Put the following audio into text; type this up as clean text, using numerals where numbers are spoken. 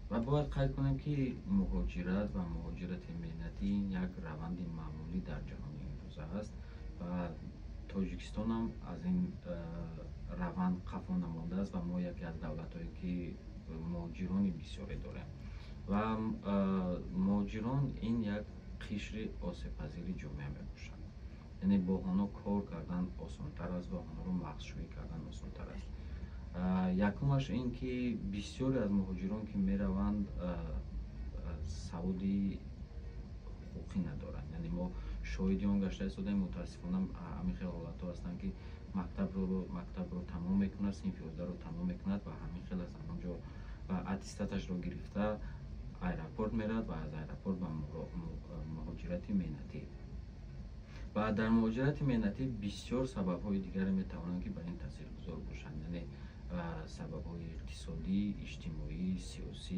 Ва бояд қайд кунем, ки муҳоҷират ва муҳоҷирати меҳнатӣ як раванди маъмулӣ дар ҷаҳони имрӯза аст ва Тоҷикистонам аз ин раванд қафо намондааст ва мо яке аз давлатҳое, ки муҳоҷирони бисёре дорем ва муҳоҷирон ин як қишри осебпазири ҷомеа мебошанд, яъне бо онҳо кор кардан осонтар аст ва онҳоро мағзшӯӣ кардан осонтар аст. Якумаш ин ки бисёре аз муҳоҷирон, ки мераванд, саводи ҳуқуқӣ надоранд. Яъне мо шоҳиди он гашта истодаем, мутаассифона, ҳамин хел ҳолатҳо ҳастанд, ки мактабро тамом мекунад, синфи 11-ро тамом мекунад ва ҳамин хел аз ҳамон ҷо аттестаташро гирифта, аэропорт меравад ва аз аэропорт ба муҳоҷирати меҳнатӣ. Ва дар муҳоҷирати меҳнатӣ бисёр сабабҳои дигаре метавонанд, ки ба ин таъсиргузор бошанд, яъне сабабҳои иқтисодӣ, иҷтимоӣ, сиёсӣ.